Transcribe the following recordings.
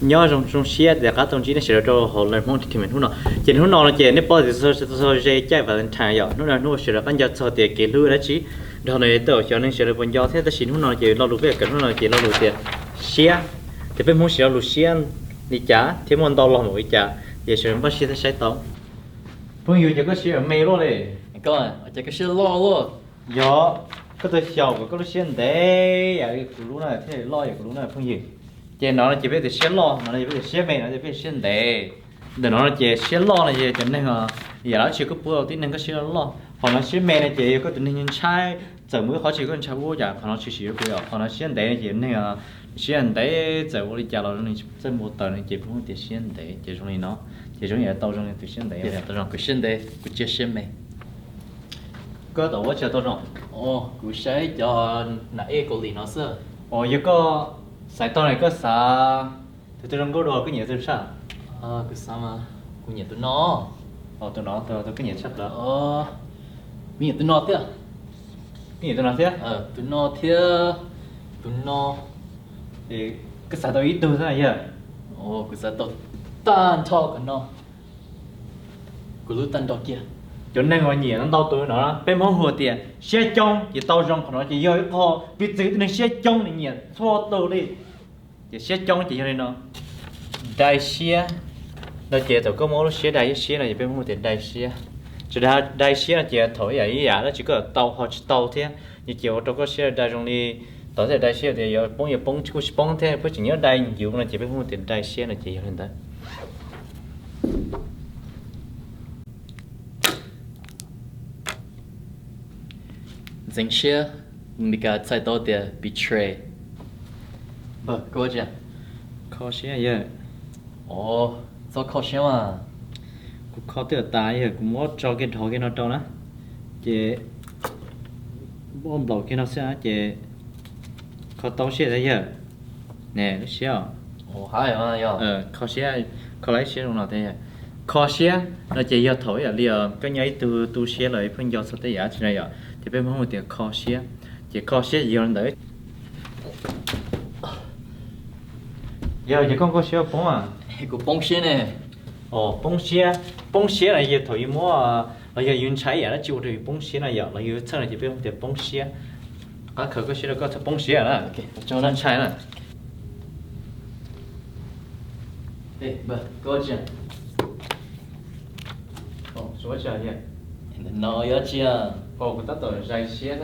Nyob zoo siab tias rov qab tau ntsib nej sawv daws rau hauv Learn Hmong Entertainment hnub no. Ces hnub no no ces nej paub tias txog ze caij Valentine yom, hnub no hnub sawv daws rov qab nco txog tias kev hlub dab tsi. Dhau no tej zaum xyov nej sawv daws puas nco thiab, tab sis hnub no ces lo lus peb yuav kawm hnub no ces lo lus tias siab. Ces peb Hmoob siv lo lus siab li cas thiab muaj ntau los npaum li cas, ces sawv daws npaj siab thiab saib tau. Phooj ywg, ces koj siab me luaj li. Koj, ces koj siab loj luaj. Yog, koj tau xyaum kom koj lub siab ntev yam li kuv lub na thiaj li loj yam kuv lub na phooj ywg. Ces no no ces peb tias siab loj, no no ces peb tias siab me, no ces peb siab ntev. Ntawm no no ces siab loj no ces cov neeg, yam dab tsi koj pub tib neeg koj siab loj. Qhov no siab me no ces yog koj tus neeg ntshai, txawm mus ib qhov tsis koj ntshai ua cas, qhov no tshwm sim rau kuv yom. Qhov no siab ntev no ces neeg siab ntev, txawm ua li cas los nws txawj mus taws no ces peb hu tias siab ntev. Ces zoo li no, ces zoo yam tau zoo li tus siab ntev. Tau zoo, kuv siab ntev, kuv tsis siab me. Koj tau ua cas tau zoo? Kuv saib cov nam ej Kaus Lim no xwb. Os, yog koj xaiv tau ne, koj xav tus twg zoo nkauj dua koj nyiam tus tshaj? Kuv xav, kuv nyiam tus no. Tus no, tus koj nyiam tshaj plaws. Kuv nyiam tus no thiab. Koj nyiam tus no thiab? Tus no thiab tus no. Koj xav tau ib tug xwb yog? Kuv xav tau tag nrho kom no. Kuv lub tag nrho kiag. Cov neeg uas nyiam ntau tus no peb Hmoob hu tias siab coob, ces tau zoo qhov no ces yog ib qho piv txwv tib neeg siab coob nws nyiam txhua tus li. Ces siab coob ces yog li no. Dai siab no ces thaum koj muab lub siab dai ib siab no ces peb Hmoob hu tias dai siab. Tsis dai siab no ces thaum ib yam ib yam dab tsi koj tau ho tsis tau thiab, nws ces ua rau koj siab dai zoo li tau thiab dai siab tias yuav poob yuav poob tsis kuj tsis poob thiab, peb tseem nyob dai ncuv no ces peb Hmoob tias dai siab no ces yog li ntawd. Ntxeev siab, Meskas txhais tau tias betray. Koj ua tsi? Kho siab yawg. Txhob kho siab mas. Kuv kho twb tas yawg, kuv muab tso kiag dhau kiag no rau na, ces muab nplaum kiag no xwb ces kho tau siab thiab yawg. Ne lub siab os. Kho siab, kho lawm siab zoo no thiab. Kho siab no ces yog thaum ib yam li koj nyob ib tug tu siab los ib pheej nco txog tej yam dab tsi no yom, ces peb Hmoob hu tias kho siab. Ces kho siab yog li ntawd. Yog ces koj kho siab poob a? Kuv poob siab ne. Poob siab, poob siab no yog thaum yus muab los yog yus ntshai ib yam dab tsi ua rau yus poob siab no yom, los yus txhawj no ces peb hu tias poob siab. Qab khaws koj siab rau koj txhob poob siab na, txhob ntshai na. No yog tsi? Kuv tab tom zais siab,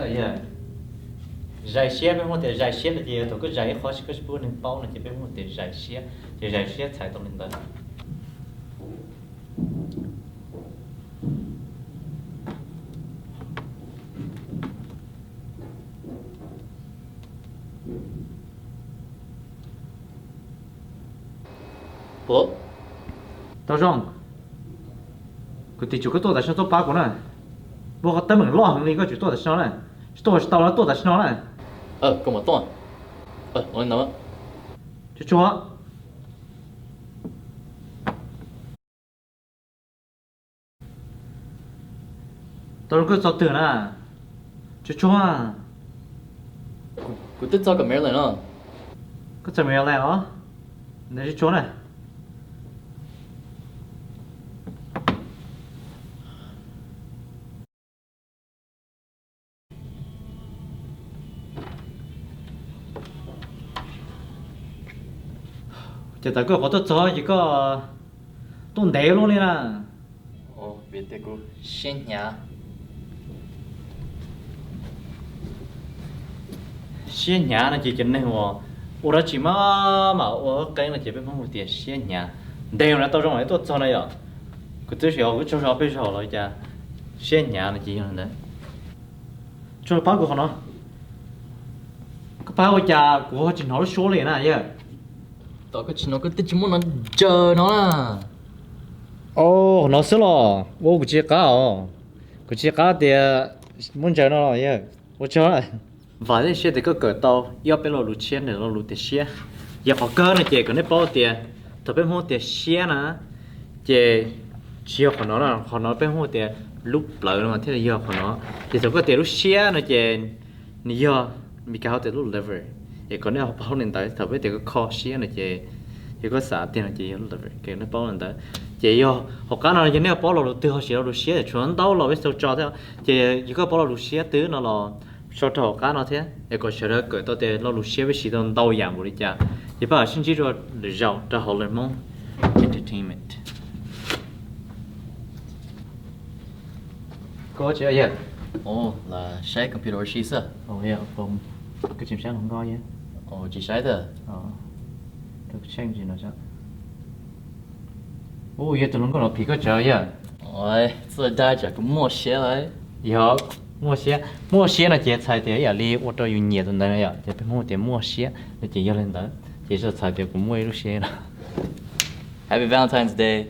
zais siab peb Hmoob tias zais siab no ces yog thaum koj zais ib qho tsis koj tsis pub neeg paub no ces peb Hmoob tias zais siab. Ces zais siab txhais tau li ntawd. Tau zoo. Kuv tim tsum koj tuaj tam sim no tuaj pab kuv na. Muaj qhov teeb meem loj heev li koj tsum tuaj tam sim no na. Tsis tuaj tsis tau no, tuaj tam sim no na. Tsuag tsuag. Tau zoo koj txog twg na? Tsuag tsuag. Kuv twb txog kom Maryland no. Koj txog Maryland los? Ntawd tsuag tsuag na. Ces thaum koj qhuav tuaj txog ces koj tuaj ntev luaj li na. Vim tias kuv siab hnyav. Siab hnyav no ces cov neeg uas ua dab tsi mas mam ua qeeb no ces peb Hmoob hu tias siab hnyav. Ntev no tau zoo es tuaj txog no yom. Kuv twb xyov kuv tsaug zog peb zog los cas siab hnyav no ces yog li ntawd. Tsuag pab kuv qhov no. Koj pab ua cas kuv ho tsis hnov lub suab li na yawg? Tom koj tsis hnov koj twb tsis muab no ntsaws no na. Qhov no xwb los ua kuv tsis qab os. Kuv tsis qab tias muab ntsaws no los yawg. Ua tsaug. Vam thiab cia siab tias koj kawm tau ib ob peb lo lus tshiab ntawm lo lus tias siab. Yog qhov kawg no ces kom nej paub tias thaum peb Hmoob tias siab na, ces tsis yog qhov no na, qhov no peb Hmoob tias lub plawv no thiaj li yog qhov no. Ces thaum koj tias lub siab no ces nws yog Meskas hais tias lub liver. Es kom nej ho paub li ntawd, thaum peb tias koj kho siab no ces Yog koj xav tiag no ces yog lover, nej paub li ntawd. Ces yog hauv qab no yog nej paub lo lus twg ho siv lo lus siab, tshuav ntau los peb sau tso thiab. Ces yog koj paub lo lus siab twg no los sau rau hauv qab no thiab es kom sawv daws kawm tau tias lo lus siab peb siv tau ntau yam npaum li cas. Ces peb mam sib ntsib dua lwm zaus rau hauv lawv Hmoob Entertainment. Koj tsis yog? Ua, saib computer ua si xwb. Koj tsis saib hluas nkauj yog? Tsis saib tiag. Ua, yog tus hluas nkauj no phim koj tsawv yog? Txawj dai tsam kuv muaj siab lawm. Yog, muaj siab, muaj siab no ces txhais tias ib yam li ua rau yus nyiam tus ntawd no yom, ces peb Hmoob tias muaj siab no ces yog li ntawd ces txhais tias kuv muaj ib lub siab no. Happy Valentine's Day.